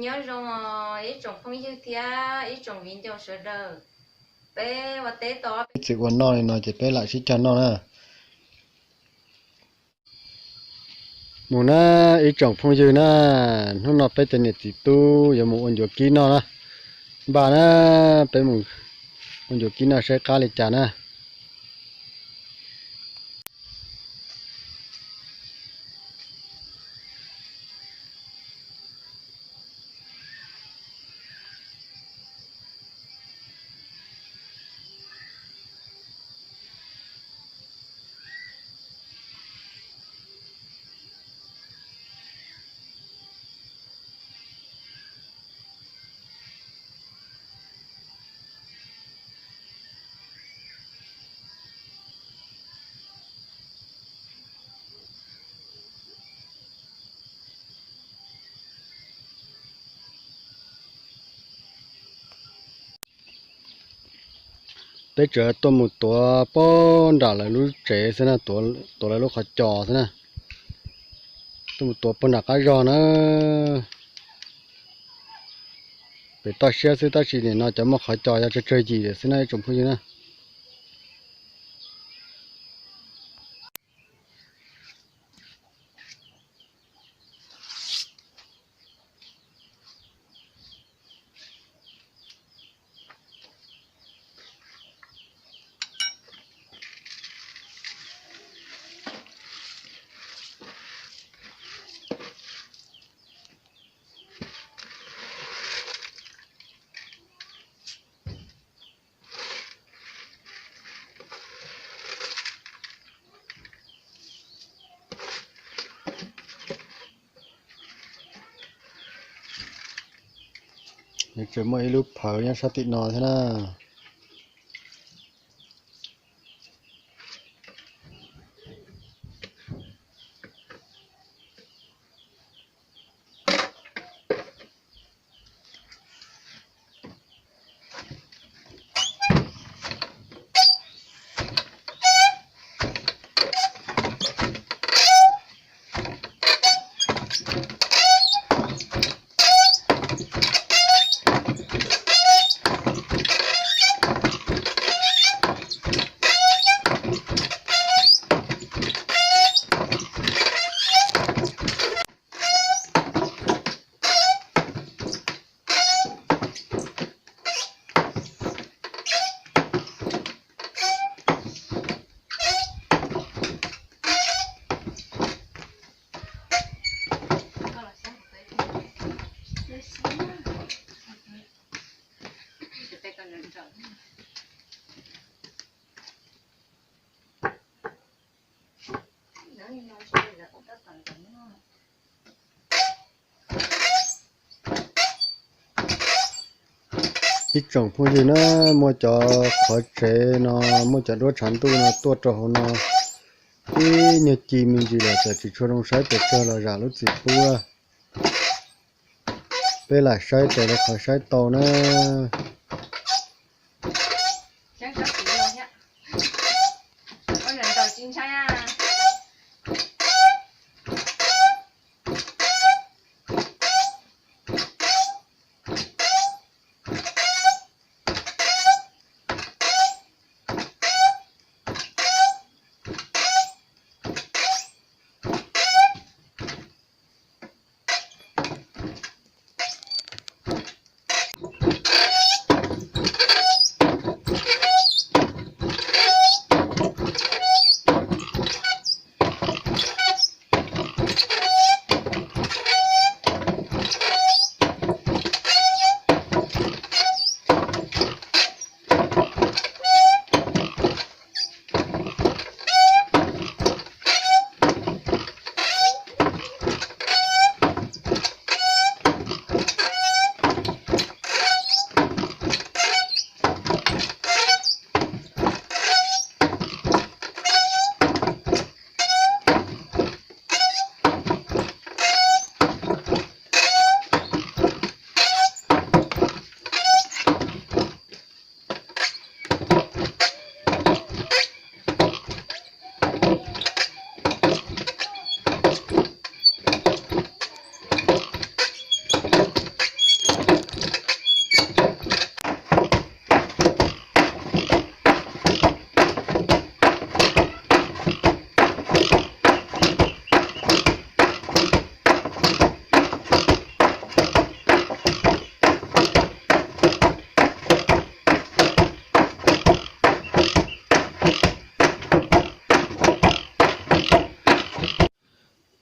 Nyob zoo ib tsoom phooj ywg thiab ib tsoom viv ncaus sawv daws, peb ua teb tau peb txiv ua noj li no ces peb lam sib cog noj na. Mus na ib tsoom phooj ywg na, hnub no peb cov niam txiv tub yuav mus ua ncuav kib noj na. Npaj na, peb mus ua ncuav kib noj saib qab li cas na. Peb tseem tuaj mus tuav pog nram lawv lub tsev xwb na, tuav lawv lub qhov cos xwb na. Tuaj mus tuav pog nram qab zog na. Pem toj siab xwb tab sis nim no cov muaj qhov cos yog tsawg tsawg yim lawm xwb na ib tsoom phooj ywg na. Nws tseem muaj ib lub phawv nyob sab tim no thiab na. Ib tsoom phooj ywg na, muaj cov qhov tsev no, muaj cov duab tshav ntuj no tuaj rau hauv no ib nyuag ci me ntsis lawm, txawm tsis tshua zoo saib pes tsawg los zam lub txim pub. Peb lam saib raws li qhov saib tau na.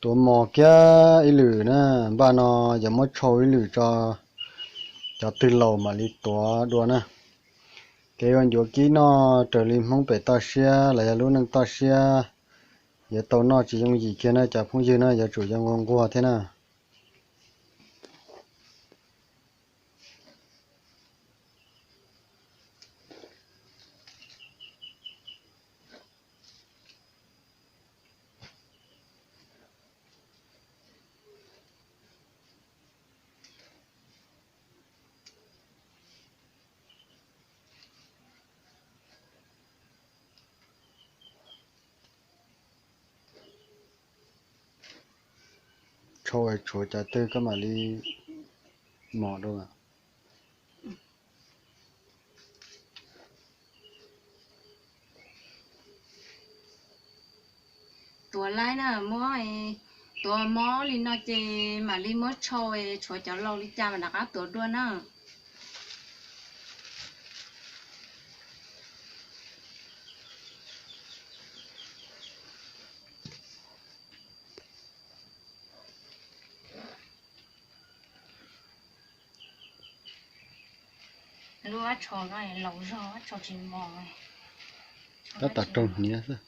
Tuav mos kiag ib lwm na, npaj no yuav muab tshau ib lwm tso, cov twg laus mam li tuav dua na. Kev ua ncuav kib noj raws li Hmoob pem toj siab los yog lub neej toj siab, yuav tau noj tsis yooj yim kiag na cov phooj ywg na, yuav tsum yog nquag nquag thiab na. Tshau es tshuav cov twg koj mam li mos dua. Tuav laib na, muab, tuav mob li no ces mam li muab tshau, tshuav cov laus li cas mam rov qab tuav dua na. Lub ab tsho no laus zog, ab tsho tsis mos. Tab tom raug hniav xwb.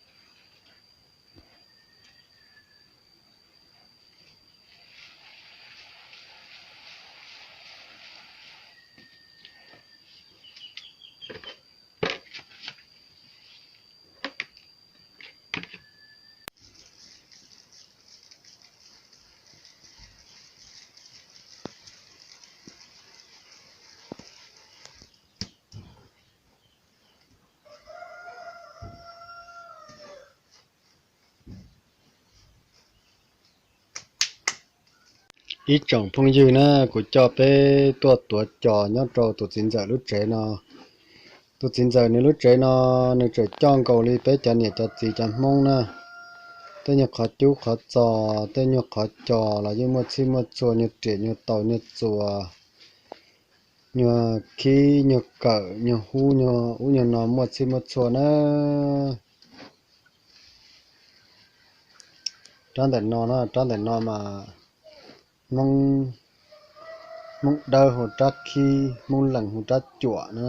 Ib tsoom phooj ywg na, kuv coj peb tuaj tuav cos nyob rau tus txiv ntxawm lub tsev no. Tus txiv ntxawm nws lub tsev no, nws tseem coj nkaus li peb cov niam cov txiv cov Hmoob na. Tej nyuag qhov cub qhov txos, tej nyuag qhov cos los yeej muaj txhij muaj txhua, nyuag riam nyuag taus nyuag txuas, nyuag khib nyuag kawm, nyuag hub nyuag ub nyuag no muaj txhij muaj txhua na. Rab ntawm no na, rab ntawm no mas Hmoob, Hmoob Dawb hu rab khib, Hmoob Lees hu rab cuam na.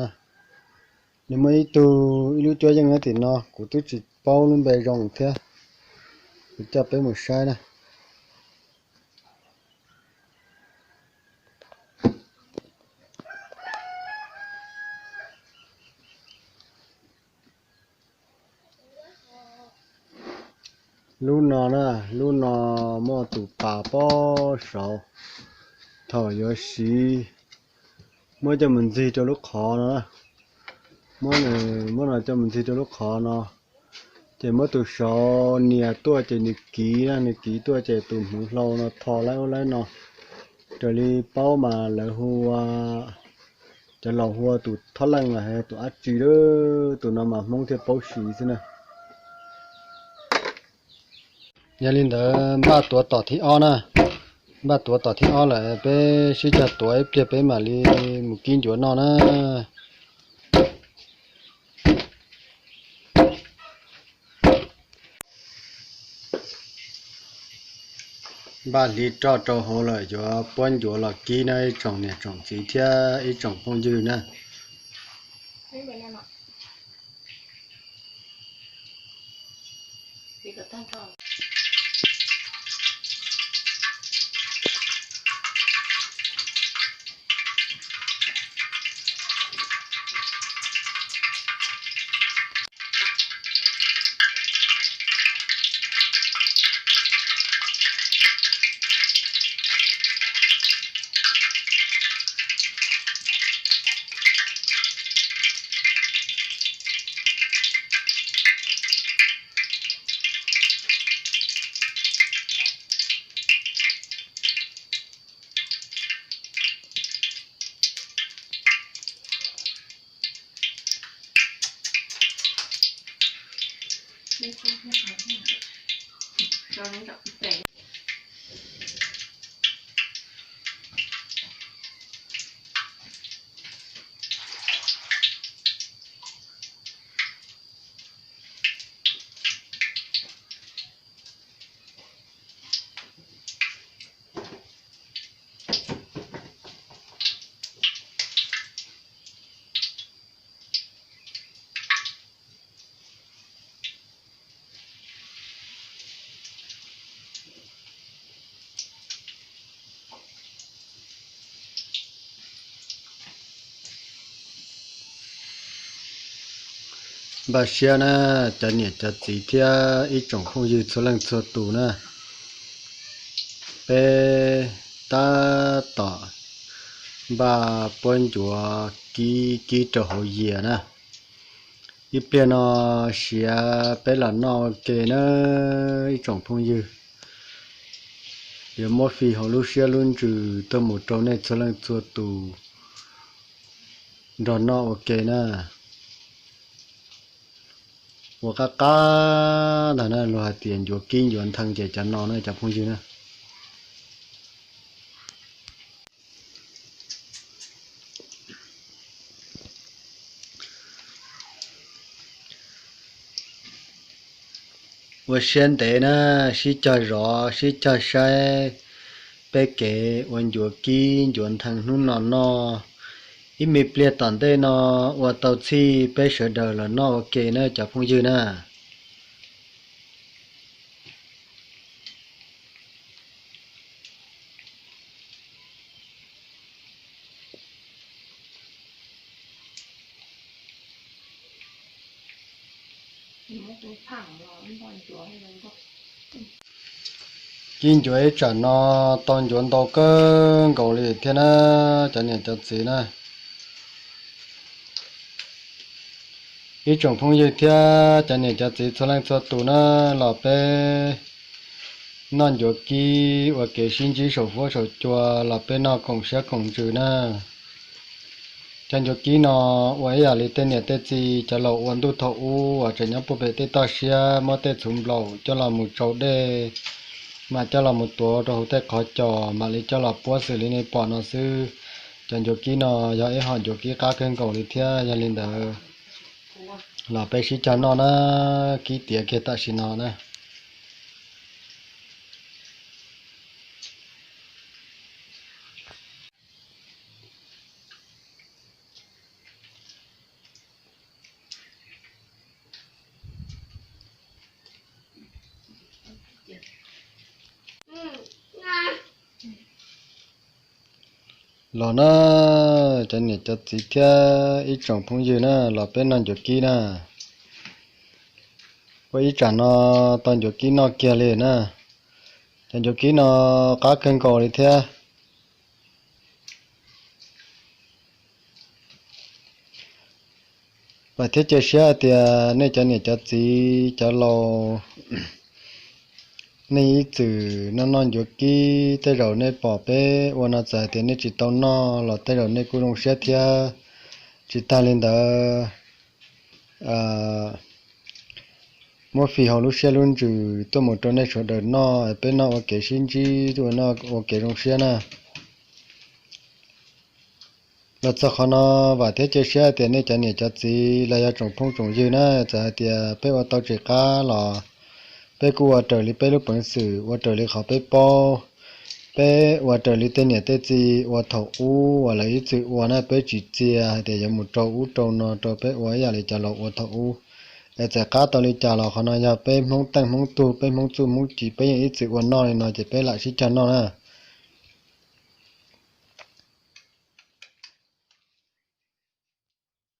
Nws muaj ib tug ib lub cuab yeej nyob tim no, kuv twb tsis paub lub npe zoo thiab. Kuv coj peb mus saib na. Lub no na, lub no muaj tus pas pob saud. Thaum yuav siv, muab coj mus ntxig rau lub qhov no, muab, muab no coj mus ntxig rau lub qhov no, ces muab tus saud nias tuaj ces nws kiv na, nws kiv tuaj ces tus hmuv hlau no tho laib ub laib no. Raws li paub mas lawv hu ua, cov laus hu ua tus thob leej los tus dab tsi, tus no mas Hmoob thiaj paub siv xwb na. Yog li ntawd npaj tuav tom thib ob na, npaj tuav tom thib ob lawm peb sib cog tuav ib pliag peb mam li mus kib ncuav noj na. Npaj hliv roj rau hauv lawm yuav puab ncuav los kib na ib tsoom niam tsoom txiv thiab ib tsoom phooj ywg na. Npaj siab na, cov niam cov txiv thiab ib tsoom phooj ywg txhua leej txhua tus na, peb tab tom npaj puab ncuav kib kib rau hauv yias na. Ib pliag no siav peb los noj ua ke na ib tsoom phooj ywg. Yuav muab fij hauv lub siab lub ntsws tuaj mus rau nej txhua leej txhua tus nrog noj ua ke na. Ua qab qab ntag na, luag hais tias ncuav kib ncuav nthee ces cov no na cov phooj ywg na. Ua siab ntev na, sib cog zov sib cog saib peb kev ua ncuav kib ncuav nthee hnub no noj. Ib me pliag tom ntej no ua tau txhij peb sawv daws los noj ua ke na cov phooj ywg na. Kib ncuav ib tsam no tau ncuav ntau kawg nkaus li thiab na cov niam cov txiv na. Ib tsoom phooj ywg thiab cov niam cov txiv txhua leej txhua tus na, los peb noj ncuav kib ua kev sib ntsib saum huab saum cua los peb noj koom siab koom ntsws na. Cov ncuav kib no ua ib yam li tej niam tej txiv cov laus ua ntuj thaum ub uas tseem nyob puag pem tej toj siab muab tej txhuv nplaum coj los mus tsau dej, mam coj los mus tuav rau hauv tej qhov cos mam li coj los puab xws li nej pom no xwb. Cov ncuav kib no yog ib hom ncuav kib qab kawg nkaus li thiab yog li ntawd los peb sib cog noj na, kib tiav kiag tam sim no na. Los na, cov niam cov txiv thiab ib tsoom phooj ywg na, los peb noj ncuav kib na. Ua ib tsam no tau ncuav kib noj kiag li na. Cov ncuav kib no qab kawg nkaus li thiab. Vam thiab cia siab hais tias nej cov niam cov txiv cov laus, nej ib txwm noj noj ncuav kib, tej zaum nej pom peb ua no txawm hais tias nej tsis tau noj los tej zaum nej kuj zoo siab thiab. Tsis tag li ntawd, muab fij hauv lub siab lub ntsws tuaj mus rau nej sawv daws noj, peb noj ua kev sib ntsib, ua noj ua kev zoo siab na. Los txog qhov no, vam thiab cia siab tias nej cov niam cov txiv los yog tsoom phooj tsoom ywg na, txawm hais tias peb ua tau tsis qab los peb kuj ua raws li peb lub peev xwm, ua raws li qhov peb paub. Peb ua raws li tej niam tej txiv ua thaum ub uas lawv ib txwm ua na, peb tsis txia hais tias yuav mus rau ub rau no rau, peb ua ib yam li cov laus ua thaum ub. Es txawm qab tau li cas los qhov no yog peb Hmoob teej Hmoob tug, peb Hmoob txuj Hmoob ci, peb yeej ib txwm ua noj li no ces peb lam sib cog noj na.